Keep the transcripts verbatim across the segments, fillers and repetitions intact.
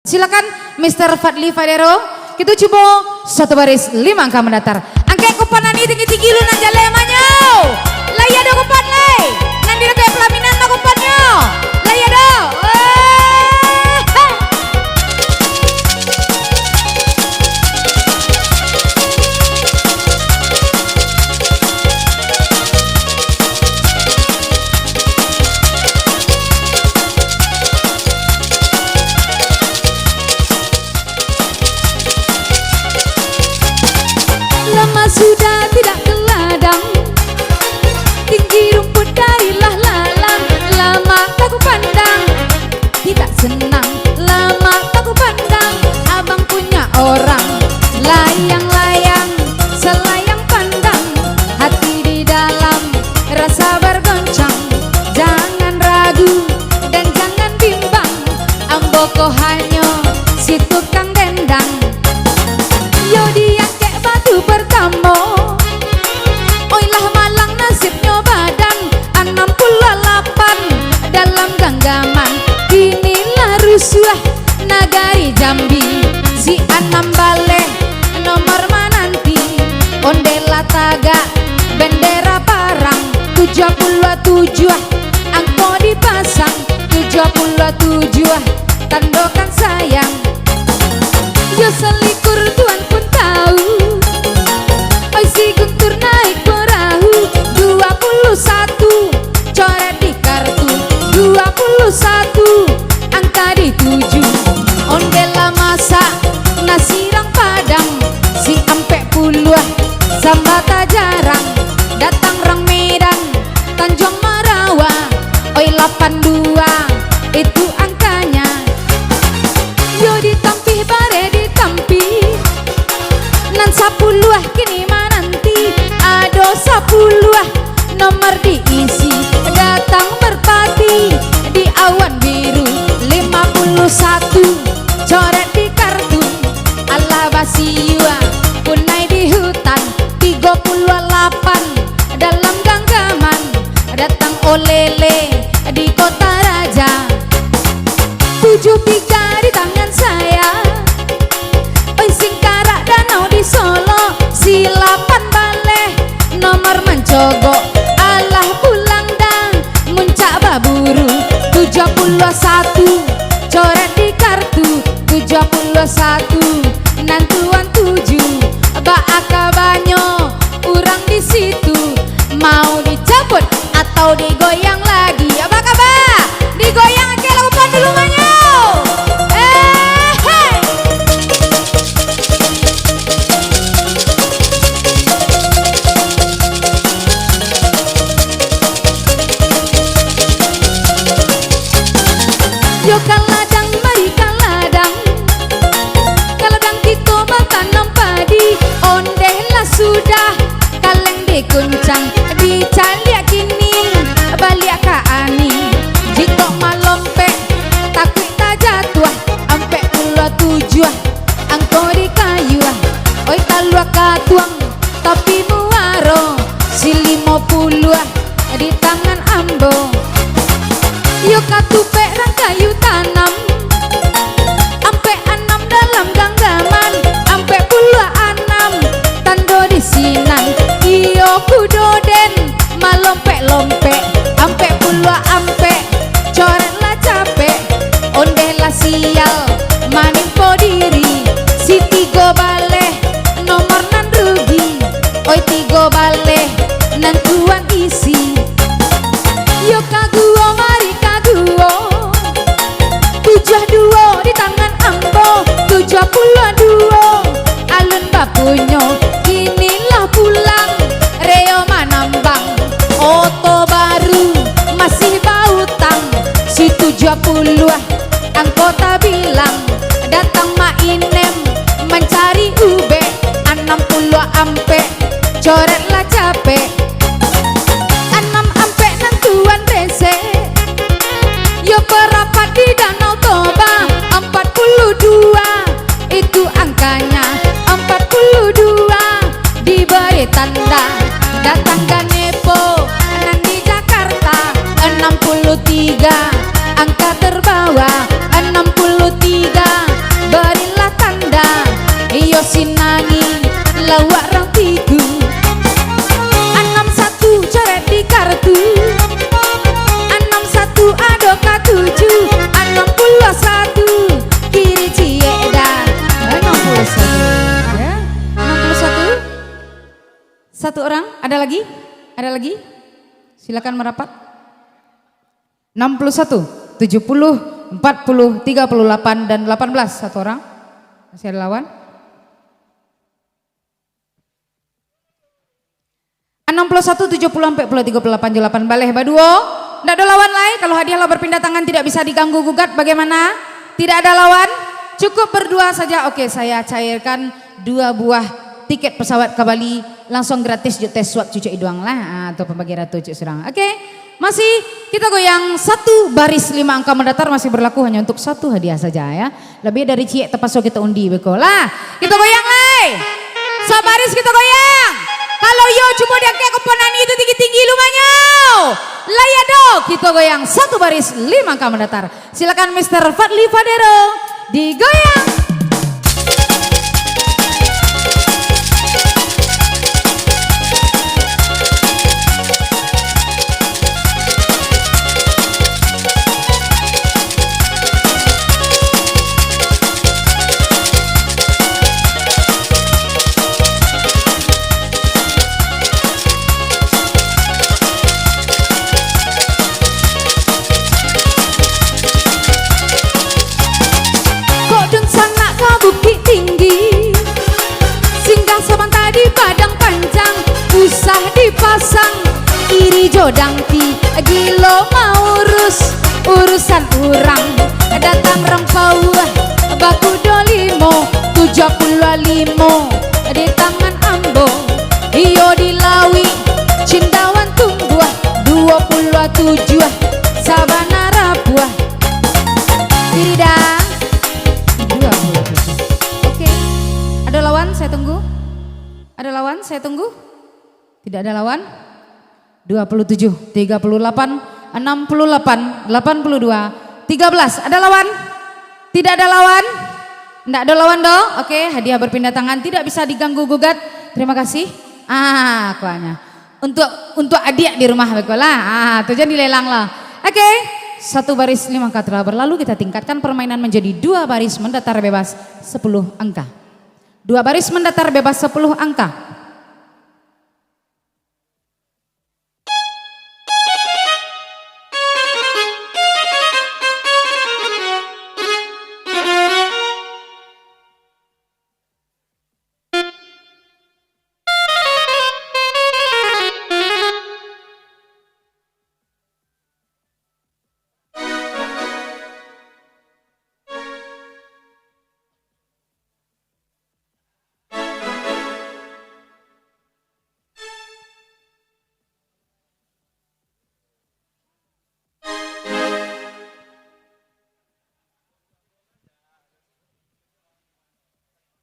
Silakan, Mister Fadli Fadero. Kito cubo satu baris, limo angka mandatar. Angkek kupan nan tinggi-tinggi lu nan jaleh manyau. Lai ado kupan lai? Nan di dakek pelaminan mah kupannyo. Lai ado? Eh, ha. Lama sudah tidak ke ladang, tinggi rumput dari lah lalang, lama tak kupandang. Tidak senang, lama tak kupandang, abang punya orang. Layang-layang, selayang pandang, hati di dalam rasa bergoncang. Jangan ragu dan jangan bimbang, ambo ko hanyo si tukang dendang. Yo diangkek batu pertamo, oi lah malang nasibnyo badan anam puluah lapan dalam ganggaman. Kini lah rusuah nagari Jambi, si anam baleh nomor mananti, onde lah tagak bendera parang, tujuah puluah tujuah angko dipasang, tujuah puluah tujuah tandokan sayang. Yo salikur Tuan pun tahu, oi si Guntur naik perahu, dua puluh satu coret di kartu, dua puluh satu angka dituju. Onde lah masak nasi rang Padang, si ampek puluah samba tajarang, datang rang Medan, Tanjuang Marawa, oi lapan dua itu angkanya. Yo ditampih bareh ditampih, nan sapuluah kini mananti, ado sapuluah nomor diisi, datang merpati di awan biru, lima puluh satu coret di kartu, alah basiua punai di hutan, tigo puluah lapan dalam ganggaman, datang olele di Kota Raja. Tujuh tiga di tangan saya, oi singkarak danau di Solok, si lapan baleh nomor mancogok, alah pulang dah muncak baburu, tujuah puluah satu coret di kartu, tujuah puluah satu nan tuan tuju, baa kabanyo urang di situ, mau dicabut atau digoyang lagi? Apa kaba? Digoyang ke lagu pan dulu manyo. Eh, hei. Yo ka ladang, mari ka ladang. Ka ladang kito batanam padi. Ondeh lah sudah, kaleng dikuncang, dicaliak kini, baliak ka ani. Jikok malompek, takuik tajatuah. Ampek puluah tujuah angko di kayuah. Oi talua katuang, tapi muaro si limo puluah di tangan ambo. Iyo katupek rang kayu tanam, ampek anam dalam ganggaman, ampek puluah anam tando di sinan. Iyo kudo den malompek-lompek, ampek puluah ampek, coret lah capek, ondeh lah sial manimpo diri, si tigo baleh nomor nan rugi, oi tigo baleh nan tuan isi. Yo kaguo mari kaguo, tujuah duo di tangan ambo, tujuah puluah duo alun bapunyo, kini lah pulang reo manambang, oto baru masih bautang, si tujuah puluah angko tabilang, datang mainem mancari ubek, anam puluah ampek, coret lah capek. Anam ampek nan tuan resek, yo parapat di Danau Toba, ampek puluah duo, itu angkanya, ampek puluah duo, diberi tanda, datang ganepo nan di Jakarta, anam puluah tigo, angka terbawa, anam puluah tigo, Sinangi, lawak rang tigo. Anam satu coret di kartu. Anam satu ado katuju. Anam puluah satu, kiri ciek dah. Anam puluah satu. Ya, anam puluah satu. Satu orang, ada lagi? Ada lagi? Silakan merapat. Enam puluh satu, tujuh puluh, empat puluh, tiga puluh delapan, dan delapan belas. Satu orang. Masih ada lawan? Enam puluh satu, tujuh puluh, ampek puluah, tigo puluh delapan, jo lapan baleh baduo. Ndak ado lawan lai. Kalau hadiah lah berpindah tangan, tidak bisa diganggu gugat, bagaimana? Tidak ada lawan? Cukup berdua saja. Oke, saya cairkan dua buah tiket pesawat ke Bali, langsung gratis jo tes swab cucuk iduang lah. Ah, tu pambagi ratu cuk surang. Oke. Masih kita goyang satu baris lima angka mendatar, masih berlaku hanya untuk satu hadiah saja ya. Lebih dari ciek terpaksa kita undi beko lah. Kita goyang lai. Sabaris kita goyang. Kalau yo, cubo diangkek kupon nan itu tinggi-tinggi lumanyo. Lai ado, kita goyang satu baris lima angka mendatar. Silakan Mister Fadli Fadero digoyang. Kok dunsanak ka Bukittinggi, singgah sabanta di Padang Panjang, usah dipasang iri jo dangki, gilo maurus urusan urang. Datang rampau bakudo limo, tujuah puluah limo di tangan ambo. Iyo di lauik, cindauan tumbuah, duo puluah tujuah sabana rapuah. Iri dah. Dua puluh tujuh. Oke. Ada lawan, saya tunggu. Ada lawan, saya tunggu. Tidak ada lawan. Dua puluh tujuh, tiga puluh delapan, enam puluh delapan, delapan puluh dua, tiga belas. Ada lawan? Tidak ada lawan? Ndak ada lawan doh? Oke, hadiah berpindah tangan, tidak bisa diganggu gugat. Terima kasih. Ah, kuahnya. Untuk, untuk adik di rumah beko lah. Ah, tu jan dilelang lah. Oke. Satu baris lima angka telah berlalu, kita tingkatkan permainan menjadi dua baris mendatar bebas sepuluh angka. Dua baris mendatar bebas sepuluh angka.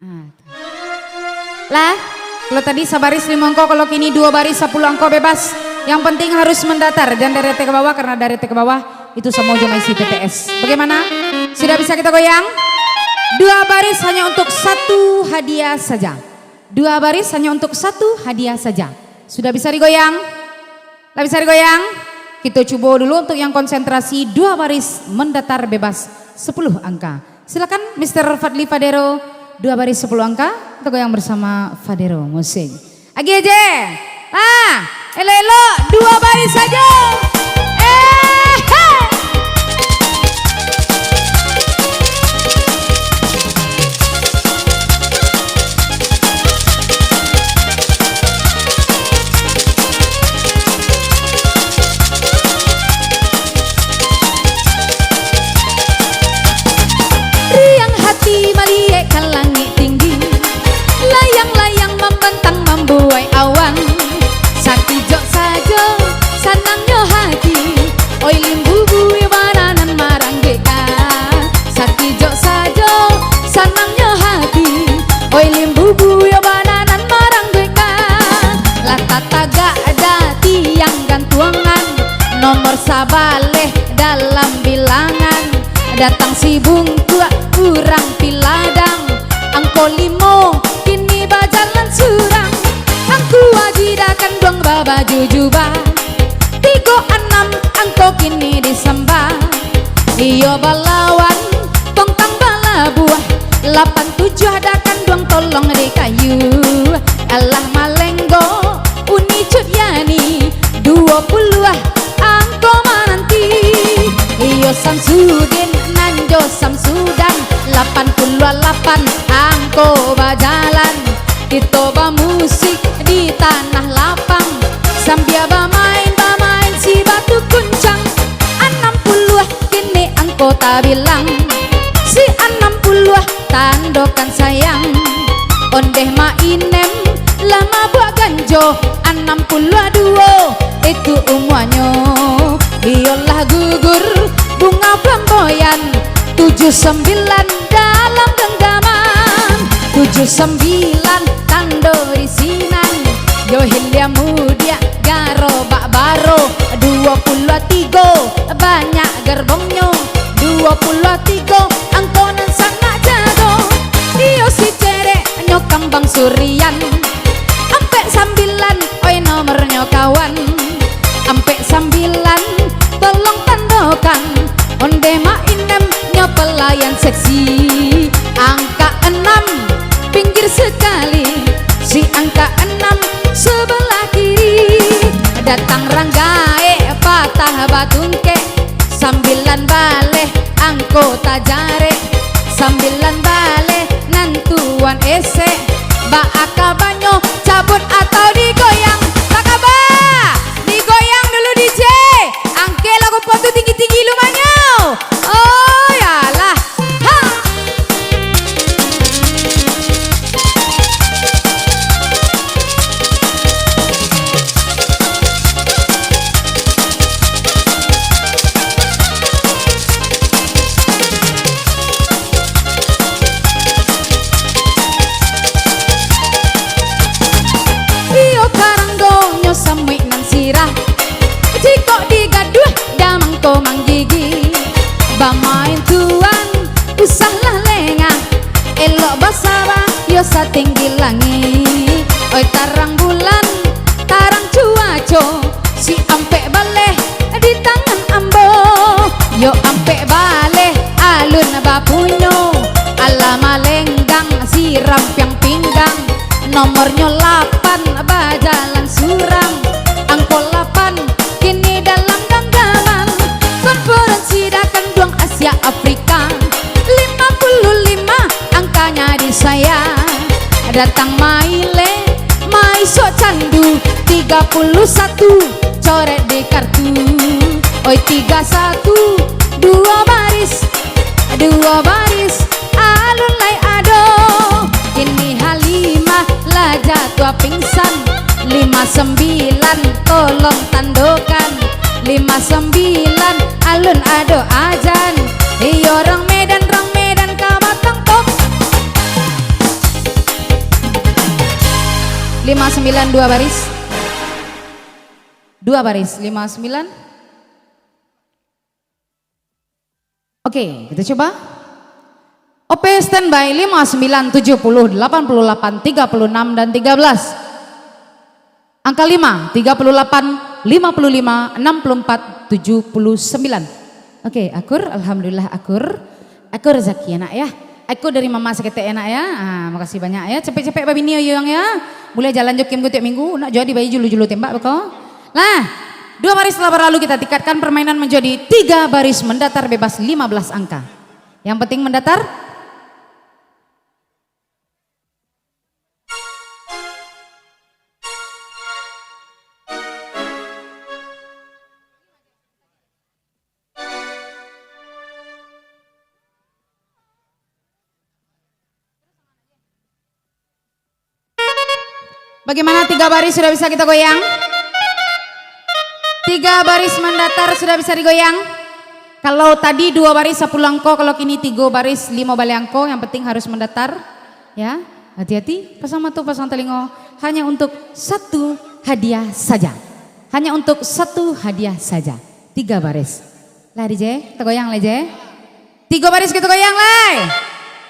Ah, tu. Lah, kalau tadi sabaris lima angko, kalau kini dua baris sepuluh angko bebas. Yang penting harus mendatar, jangan dari atas ke bawah, karena dari atas ke bawah itu sama aja maisi P T S. Bagaimana? Sudah bisa kita goyang? Dua baris hanya untuk satu hadiah saja. Dua baris hanya untuk satu hadiah saja. Sudah bisa digoyang? Lah bisa digoyang? Kita cubo dulu untuk yang konsentrasi, dua baris mendatar bebas sepuluh angka. Silakan Mister Fadli Fadero, dua baris sepuluh angka, kita goyang bersama Fadero Musik. Agi aja. Ah, elok-elok, dua baris saja. Eh, hei. Riang hati maliek ka langik tinggi, layang-layang mambantang mambuek awan. Sakijok sajo sanangnyo hati, oi limbubu bana nan marangguekkan. Sakijok sajo sanangnyo hati, oi limbubu bana nan marangguekkan. Lah tatagak datiang gantuangan, nomor sabaleh dalam bilangan. Datang si bungkuak urang Piladang, angko limo Bajalan surang, angku Aji Da Kanduang babaju jubah. Tigo anam angko kini disambah. Iyo balawan, tongkang balabuah. Lapan tujuah Da Kanduang tolong dikayu. Alah malenggo, Uni Cut Yani. Duo puluah angko mananti. Iyo Samsudin nan jo Samsudan. Lapan puluah lapan angko bajalan. Kito bamusik di tanah lapang, sambia bamain-bamain si batu kuncang. Anam puluah kini angko tabilang, si anam puluah tandokan sayang. Ondeh Mak Inem lah mabuak ganjo, anam puluah duo itu umuanyo. Iyolah gugur bunga flamboyan, tujuh sambilan dalam ganggaman. Tujuh sambilan tando di sinan, yo hilia mudiak garobak baro. Duo puluah tigo banyak gerbongnyo, duo puluah tigo angko nan sanak jago. Iyo si cereknyo kambang surian, ampek sambilan oi nomornyo kawan. Ampek sambilan, tolong tandokan. Ondeh Mak Inem nyo pelayan seksi. Angka enam, pinggir sekali. Si angka enam, sebelah kiri. Datang rang gaek, patah batungkek. Sambilan baleh, angko tajarek. Sambilan baleh, nan tuan esek. Baa kabanyo, cabut atau digoyang? Takaba! Digoyang dulu, D J. Angke lagu pop tu tinggi-tinggi lumanyo. Oh, yalah. Ha. Iyo karanggonyo samuik nan sirah, jikok digaduah damang ko manggigi. Bamain tuan, usahlah lengah, elok basaba yo satinggi langik. Oi tarang bulan, tarang cuaco, si ampek baleh di tangan ambo. Yo ampek baleh alun bapunyo, alah malenggang si rampiang pinggang. Nomornyo lapan bajalan surang, angko lapan kini dalam ganggaman. Konferensi Da Kanduang Asia Afrika, lima puluh lima angkanya di saya. Datang maile, maisok candu, tiga puluh satu coret di kartu. Oi tiga satu, duo baris, duo baris, alun lai ado. Kini Halimah lah jatuah pingsan. Lima sambilan tolong tandokan. Lima sambilan alun ado ajan. Iyo rang Medan, rang Medan ka batang top. Lima sambilan dua baris. Dua baris, lima sambilan. Oke, kita coba. Ope standby, lima, sembilan, tujuh puluh, delapan puluh delapan, tiga puluh enam, dan tiga belas. Angka lima, tiga puluh delapan, lima puluh lima, enam puluh empat, tujuh puluh sembilan. Oke, akur, alhamdulillah akur. Akur rezeki anak ya. Akur dari mama saketek anak ya. Ah, makasih banyak ya. Cepek-cepek babini yo, Yang ya. Mulai jalan jo kim ko tiok minggu, nak jadi bayi julu-julu tembak beko. Lah, dua baris telah berlalu, kita tingkatkan permainan menjadi tiga baris mendatar bebas lima belas angka. Yang penting mendatar. Bagaimana, tiga baris sudah bisa kita goyang? Tiga baris mendatar sudah bisa digoyang? Kalau tadi dua baris sapuluh angko, kalau kini tigo baris limo baleh angko, yang penting harus mendatar. Ya, hati-hati, pasang mato, pasang talingo. Hanya untuk satu hadiah saja. Hanya untuk satu hadiah saja. Tiga baris. Lah, D J, tagoyang lah, D J. Tigo baris kita goyang lai.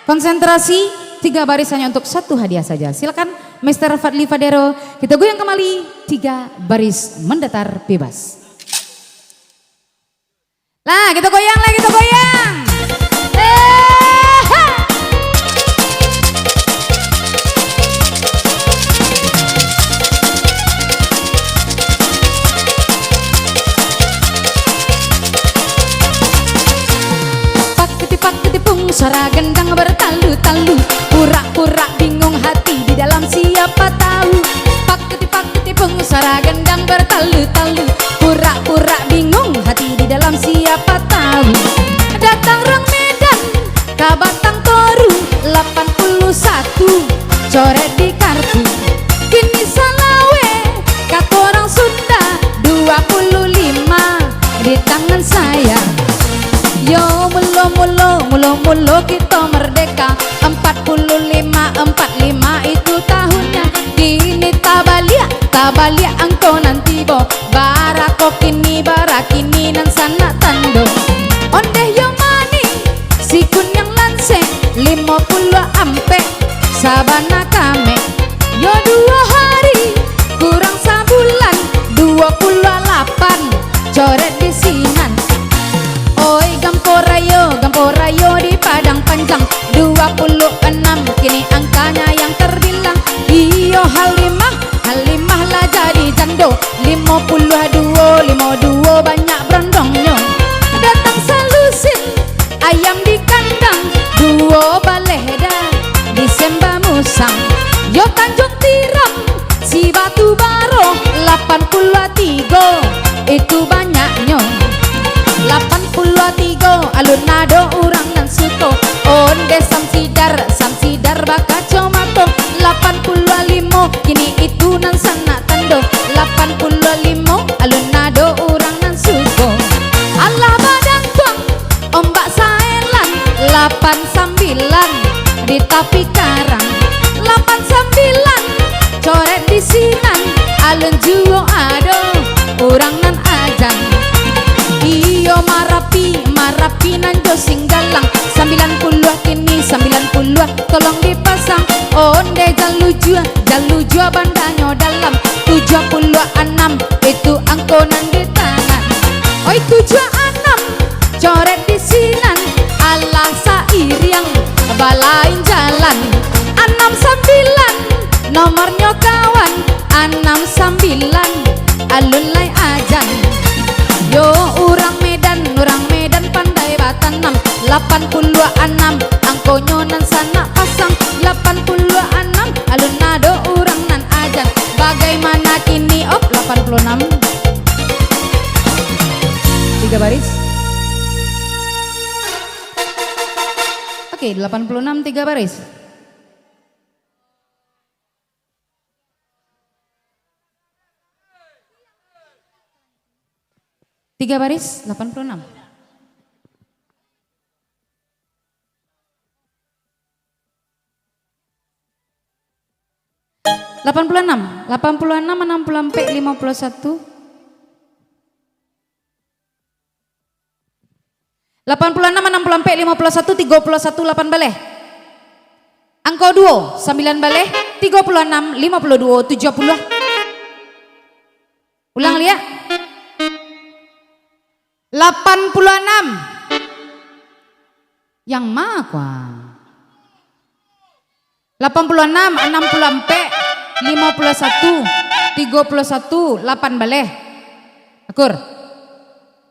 Konsentrasi, Tiga baris hanya untuk satu hadiah saja. Silakan, Mister Fadli Fadero, kita goyang kembali, tiga baris mendatar bebas. Lah, kita goyang lah, kita goyang. Eh, ha. Paketipaketipung, suara gendang bertalu-talu. Pura-pura bingung hati, di dalam siapa tahu. Paketipaketipung, suara gendang bertalu-talu. Pura-pura bingung hati, di dalam siapa tahu. Datang orang Medan ka Batang Toru, lapan puluh satu coret di kartu. Kini salaweh kato orang Sunda, dua puluh lima di tangan saya. Yo, mulo-mulo, mulo-mulo kito merdeka, empat puluh lima, empat lima itu tahunnya. Kini tabaliak, tabaliak angko nan tibo. Bara ko kini, bara kini nan sanak tando. Ondeh yo manih, si kuniang lansek, limo puluah ampek sabana kamek. Yo duo hari, kurang sabulan, duo puluah lapan coret di sinan. Oi, gampo rayo, gampo rayo di Padang Panjang, dua puluh enam kini angkanya yang terbilang. Iyo, Halimah, Halimah lah jadi jando, limo puluah duo, limo duo banyak brondongnyo. Datang salusin ayam di kandang, duo baleh dah disemba musang. Yo Tanjung Tiram, si Batu Baro, lapan puluah tigo, itu banyaknyo. Lapan puluah tigo, alun ado urang nan suko. Onde Samsidar, Samsidar bakacomato, lapan puluah limo, kini itu nan sanak tando. Lapan puluah limo, alun ado urang nan suko. Alah badantuang, ombak saelan, lapan sambilan di tapi karang. Lapan sambilan, coret di sinan, alun juo ado urang nan ajan. Iyo, Marapi, Marapi nan jo Singgalang, sambilan puluah kini, sambilan puluah tolong dipasang. Onde jan lujua, jan lujua bandanyo dalam, tujuah puluah anam, itu angko nan di tangan. Oi, tujuah anam, coret di sinan, alah sairiang balain jalan. Anam sambilan nomornyo kawan, anam sambilan alun lai ajan. Yo urang Medan, urang Medan pandai batanam, lapan puluah anam angkonyo nan sanak pasang, lapan puluah anam alun ado urang nan ajan. Bagaimana kini, op, lapan puluah anam? Tiga baris. Oke, delapan puluh enam tiga baris. Tiga baris, delapan puluh enam. Delapan puluh enam, delapan puluh enam, anam puluh ampek, limo puluh satu. Delapan puluh enam, anam puluh ampek, limo puluh satu, tigo puluh satu, lapan baleh. Angko duo, sambilan baleh, tigo puluh enam, limo puluh duo, tujuah puluah. Ulang liak. Lapan puluh enam. Yang ma kua? Lapan puluh enam, anam puluh ampek, limo puluh satu, tigo puluh satu, lapan baleh. Akur.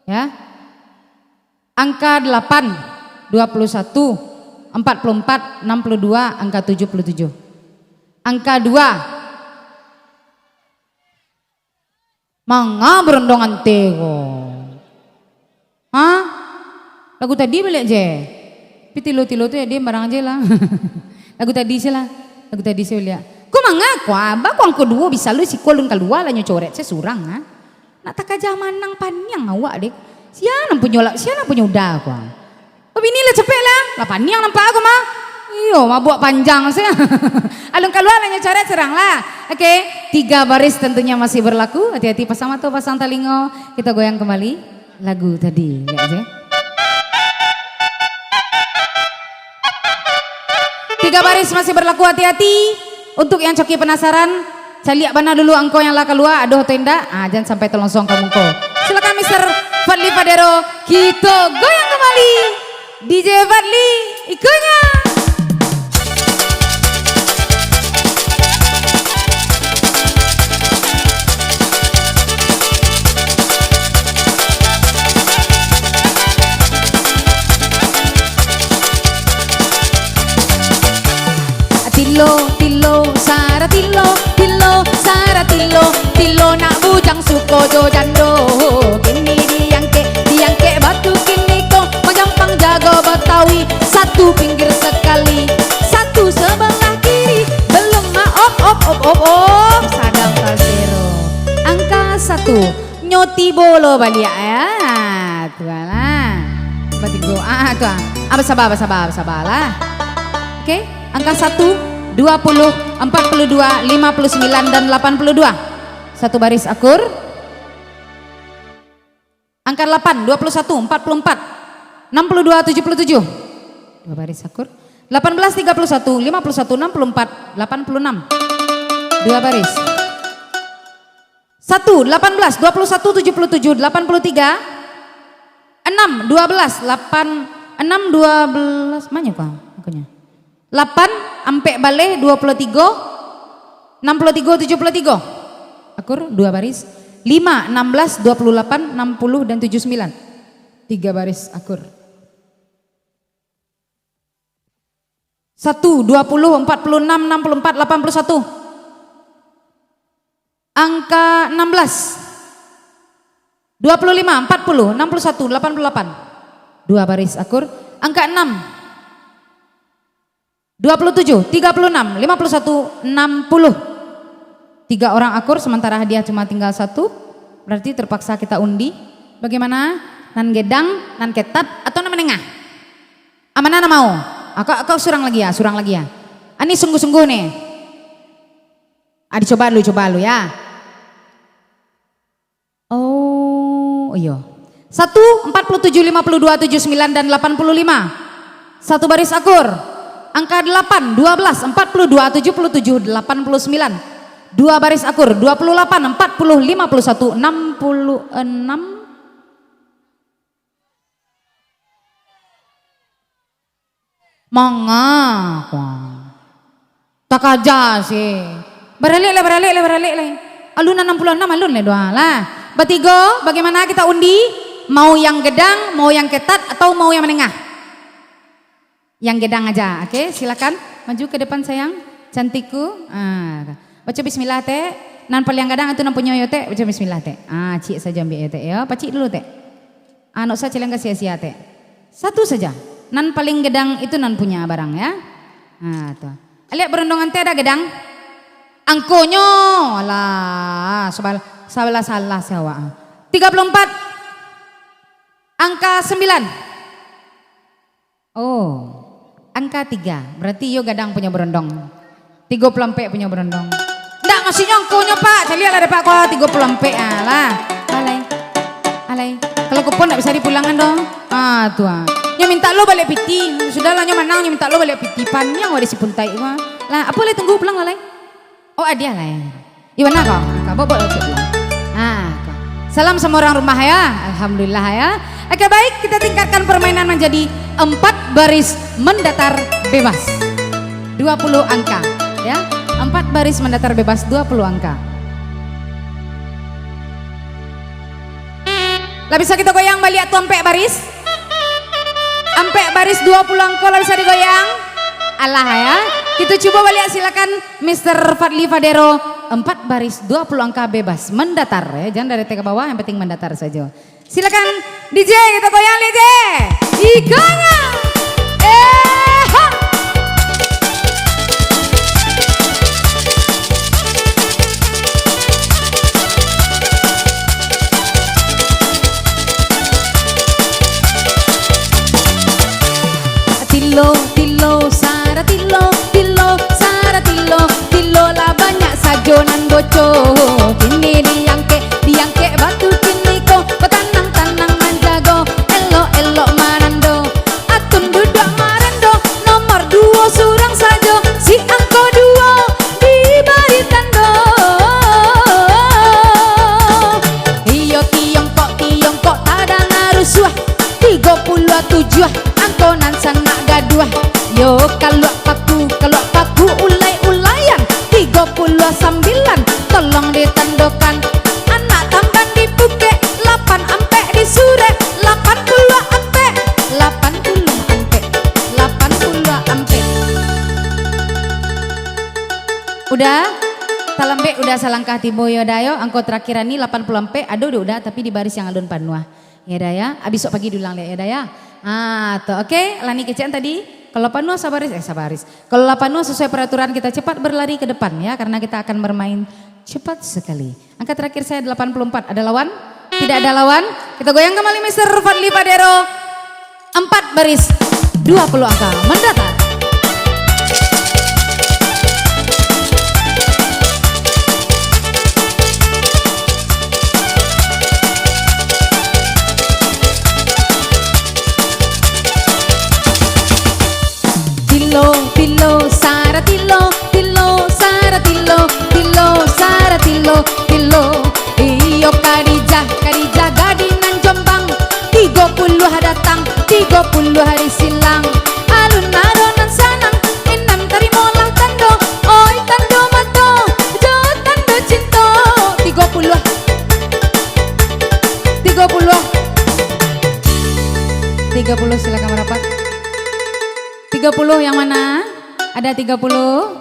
Ya. Angka delapan, dua puluh satu, empat puluh empat, enam puluh dua, angka tujuh puluh tujuh. Angka dua. Manga berondong ante ko. Ha? Lagu tadi baliak je. Tapi tilo-tilo tu ya, diam barang aje lah. Lagu tadi se lah. Lagu tadi se baliak. Ko manga ko, abah ko angko duo bisa lu siko alun kalua lah nyo coret se surang, ha? Nak takajah manang paniang awak deh. Sia nan punyo la-, sia nan punyo uda ko. Oh, bini lah, capek lah. Lah paniang nampak aku mah. Iyo, mabuak panjang sia. Alun kalua lah nyo coret surang lah. Oke, tiga baris tentunya masih berlaku. Hati-hati pasang mato, pasang talingo. Kita goyang kembali lagu tadi, ya, je. Tiga baris masih berlaku, hati-hati. Untuk yang coki penasaran, caliak bana dulu angko yang lah kalua, adoh atau indak. Ah, jan sampai talonsong ka muko. Silakan Mister Fadli Fadero, kito goyang kembali. D J Fadli, ikonyo. Tilo, tilo, sara tilo, tilo, sara tilo, tilo nak bujang suko jo jando. Kini diangkek, diangkek batu kini ko, manjampang jago Batawi, satu pinggir sekali, satu sebelah kiri, belum ma-, op, op, op, op, op, sadang kasero. Angka satu. Nyo tibo lo baliak, ya. Tu lah. Batigo. Ah, ah, tu ah. Ah, basaba, basaba, basaba lah. Oke, angka satu, dua puluh, empat puluh dua, lima puluh sembilan, dan lapan puluh dua. Satu baris akur. Angka lapan, dua puluh satu, empat puluh empat, enam puluh dua, tujuh puluh tujuh. Dua baris akur. Delapan belas, tiga puluh satu, lima puluh satu, enam puluh empat, delapan puluh enam. Dua baris. Satu, delapan belas, dua puluh satu, tujuh puluh tujuh, delapan puluh tiga, enam, dua belas, delapan, enam, dua belas, mana kau? Makanya. Lapan, ampek baleh, dua puluh tigo, enam puluh tigo, tujuh puluh tigo. Akur, dua baris. Lima, enam belas, dua puluh lapan, enam puluh, dan tujuh sembilan. Tiga baris akur. Satu, dua puluh, empat puluh enam, enam puluh empat, lapan puluh satu. Angka enam belas. Dua puluh lima, empat puluh, enam puluh satu, lapan puluh lapan. Dua baris akur. Angka enam. Dua puluh tujuh, tiga puluh enam, lima puluh satu, enam puluh. Tiga orang akur, sementara hadiah cuma tinggal satu. Berarti terpaksa kita undi. Bagaimana? Nan gedang, nan ketat, atau nan manengah? Amana nan mau? Ah, kau, kau surang lagi ya, surang lagi ya. Ani sungguh-sungguh nih. Ah, dicoba dulu, coba dulu ya. Oh, iyo. Satu, empat puluh tujuh, lima puluh dua, tujuh sembilan, dan delapan puluh lima. Satu baris akur. Angka delapan, dua belas, empat puluh dua, tujuh puluh tujuh, delapan puluh sembilan. Dua baris akur, dua puluh lapan, empat puluh, lima puluh satu, enam puluh enam. Manga, kuah. Takaja sih. Baralek lai, baralek lai, baralek lai. Alun enam puluh enam, alun lai doa lah. Batigo, bagaimana kita undi? Mau yang gedang, mau yang ketat, atau mau yang manengah? Yang gedang aja, oke? Silakan maju ke depan, sayang. Cantikku. Ah, baca bismillah, Tek. Nan paliang gadang itu nan punyo yo, Tek. Baca bismillah, Tek. Ah, cik saja ambil yo, Tek, yo. Pacik dulu, Tek. Anu sa caliang ka sia-sia, Tek. Satu saja. Nan paling gedang itu nan punya barang, ya. Nah, tu. Lihat berondongan teh ada gedang? Angkonyo, alah, sabal-, sabalah salah si awak. Tiga puluh empat. Angka sembilan. Oh, angka tiga. Berarti iyo gadang punyo berondong. Tigo puluah ampek punyo berondong. Ndak, maksudnyo angkonyo, Pak. Caliak lah dapek ko tigo puluah ampek, ah, lah. Alai. Alai. Kalau kupon ndak bisa dipulangan doh. Ah, tu ah. Nyo mintak lo baliak piti. Sudahlah nyo manang, nyo mintak lo baliak piti. Paniang wak di si Puntaik ko. Lah, apo lai tunggu pulang lah, lai. Oh, hadiah lai. Iyo bana ko. Angka bobok lo pulang. Ah, ko. Salam sama orang rumah ya. Alhamdulillah ya. Oke, baik, kita tingkatkan permainan menjadi empat baris mendatar bebas. Dua puluh angka, ya. Empat baris mendatar bebas, dua puluh angka. Lah bisa kita goyang baliak tu ampek baris? Ampek baris dua puluh angka lah bisa digoyang? Alah ya. Kita cuba baliak, silakan Mister Fadli Fadero. Empat baris dua puluh angka bebas mendatar ya. Jangan dari atas ke bawah, yang penting mendatar saja. Silakan D J, kita goyang, D J. Ikannya. Eh, ha. Tilo, tilo, sara tilo, tilo, sara tilo, tilo lah banyak sajo nan boco. Kini diangkek, diangkek batu kini ko, batanang-tanang manjago, elok-elok manando. Atun duduak marendo, nomor duo surang sajo. Angko nan sanak gaduah, yo kaluak paku, kaluak paku ulai-ulaian, tigo puluah sambilan, tolong ditandokan. Anak tamban di pukek, lapan ampek di surek, lapan puluah ampek, lapan puluah ampek, lapan puluah ampek. Udah, talambek udah salangkah tibo yo Da yo, angko terakhir ni lapan puluah ampek, ado dek Uda tapi di baris yang alun panuah. Ya Da ya, abih isok pagi diulang liak ya Da ya. Ah, tu. Oke, lah ni kecek tadi. Kalau panuah sabaris, eh sabaris. Kalau lah panuah sesuai peraturan kita cepat berlari ke depan ya, karena kita akan bermain cepat sekali. Angka terakhir saya delapan puluh empat. Ada lawan? Tidak ada lawan. Kita goyang kembali Mister Fadli Padero. Empat baris, dua puluh angka. Mendatar. Tilo, tilo, sara tilo, tilo, sara tilo, tilo, sara tilo, tilo. Iyo Kadijah, Kadijah gadih nan Jombang. Tigo puluah datang, tigo puluah ari silang. Alun ado nan sanang, inam tarimolah tando. Oi tando mato, jo tando cinto. Tigo puluah. Tigo puluah. Tiga puluh, silakan merapat. Tiga puluh yang mana? Ada tiga puluh?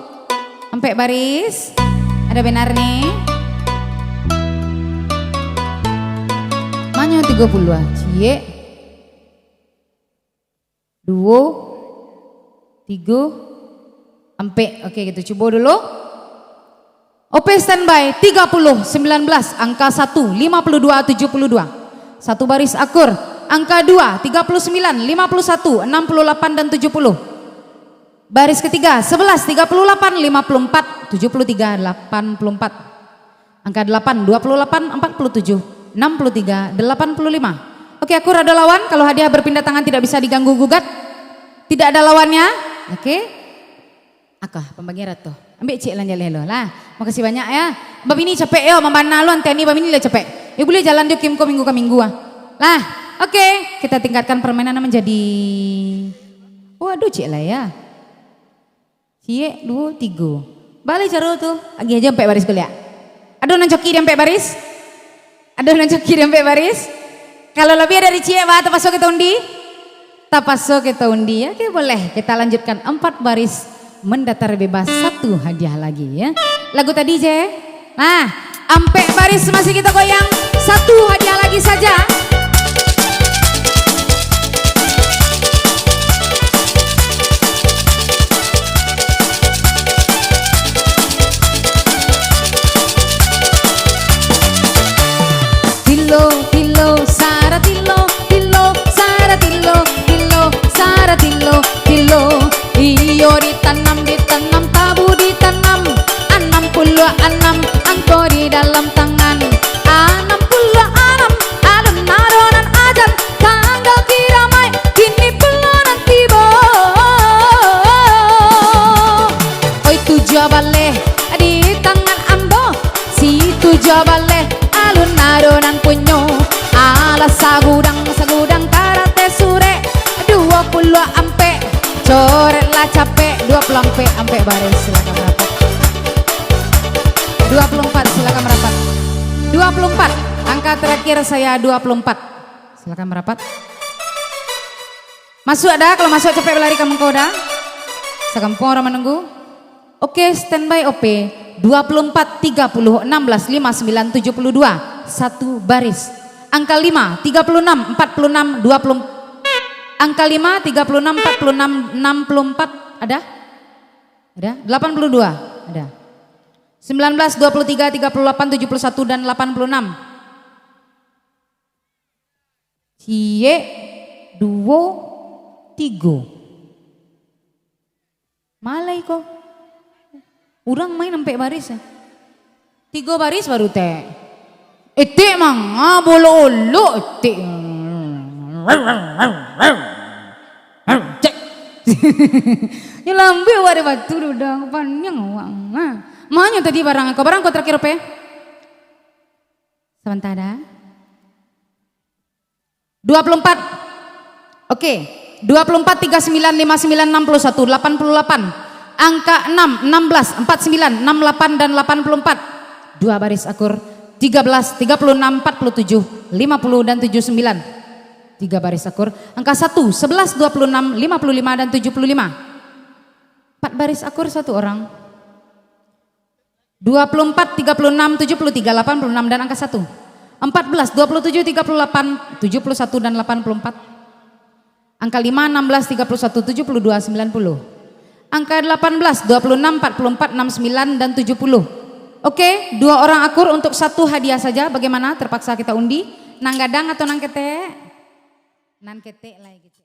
Ampek baris. Ada benar ni? Manyo tiga puluh ah? Ciek. Duo, tigo, ampek. Oke, kita cubo dulu. Ope standby, tiga puluh, sembilan belas, angka satu, lima puluh dua, tujuh puluh dua. Satu baris akur. Angka dua, tiga puluh sembilan, lima puluh satu, enam puluh delapan, dan tujuh puluh. Baris ketiga, sebelas, tiga puluh delapan, lima puluh empat, tujuh puluh tiga, delapan puluh empat. Angka delapan, dua puluh delapan, empat puluh tujuh, enam puluh tiga, delapan puluh lima. Oke, akur ado lawan. Kalau hadiah berpindah tangan tidak bisa diganggu gugat. Tidak ada lawannya. Oke. Aka, pambagian rata. Ambiak ciek lah jaleh lo lah. Makasih banyak ya. Babini capek yo, mambana lo anteni babini lah capek. Yo buliah jalan jo Kim ko minggu ka minggu ah. Lah, oke, kita tingkatkan permainan menjadi, oh, aduh ciek lah ya. Ciek, duo, tigo. Baleh caro tu. Agiah ajo ampek baris kuliah. Ado nan coki di ampek baris? Ado nan coki di ampek baris? Kalau labiah dari ciek, bah, tapaso kita undi? Tapaso kita undi. Oke, boleh. Kita lanjutkan empat baris mendatar bebas, satu hadiah lagi ya. Lagu tadi je. Nah, ampek baris masih kita goyang. Satu hadiah lagi saja. Tilo, tilo, sara tilo, tilo, sara tilo, tilo, sara tilo, tilo. Iyo ditanam, ditanam, tabu ditanam. Anam puluah anam, angko di dalam tangan. Anam puluah anam, alun ado nan ajan. Tanggal kiramaik, kini pulo nan tibo. Oi tujuah baleh, di tangan ambo. Si tujuah baleh, alun ado nan punyo. Alah sagudang, sagudang karate surek. Duo puluah ampek, coret lah capek. Duo puluah ampek, ampek baris, silakan merapat. Dua puluh empat, silakan merapat. Dua puluh empat, angka terakhir saya dua puluh empat. Silakan merapat. Masuk Da, kalau masuk capek balari ka mangko Da. Sakampuang urang manunggu. Oke, standby O P. Dua puluh empat, tiga puluh, enam belas, lima, sembilan, tujuh puluh dua. Satu baris. Angka lima, tiga puluh enam, empat puluh enam, dua puluh. Angka lima, tiga puluh enam, empat puluh enam, enam puluh empat. Ada? Ada? Delapan puluh dua. Ada. Sembilan belas, dua puluh tiga, tiga puluh delapan, tujuh puluh satu, dan delapan puluh enam. Ciek, duo, tigo. Malai ko. Urang main ampek baris, eh. Tigo baris baru tek. Etek manga bolo-olo etek. Cek. Nyo lambek awak dek batu tu dah, paniang awak. Nah. Manyo tadi barang ko, barang ko terakhir apo? Sabanta Da. Dua puluh empat. Oke. Dua puluh empat, tiga sembilan, lima sembilan, enam puluh satu, delapan puluh delapan. Angka enam, enam belas, empat sembilan, enam delapan, dan delapan puluh empat. Dua baris akur. Tiga belas, tiga puluh enam, empat puluh tujuh, lima puluh, dan tujuh sembilan. Tiga baris akur. Angka satu, sebelas, dua puluh enam, lima puluh lima, dan tujuh puluh lima. Empat baris akur, satu orang. Dua puluh empat, tiga puluh enam, tujuh puluh tiga, delapan puluh enam, dan angka satu. Empat belas, dua puluh tujuh, tiga puluh delapan, tujuh puluh satu, dan delapan puluh empat. Angka lima, enam belas, tiga puluh satu, tujuh puluh dua, sembilan puluh. Angka delapan belas, dua puluh enam, empat puluh empat, enam sembilan, dan tujuh puluh. Oke, dua orang akur untuk satu hadiah saja. Bagaimana? Terpaksa kita undi. Nan gadang atau nan ketek? Nan ketek lah, gitu.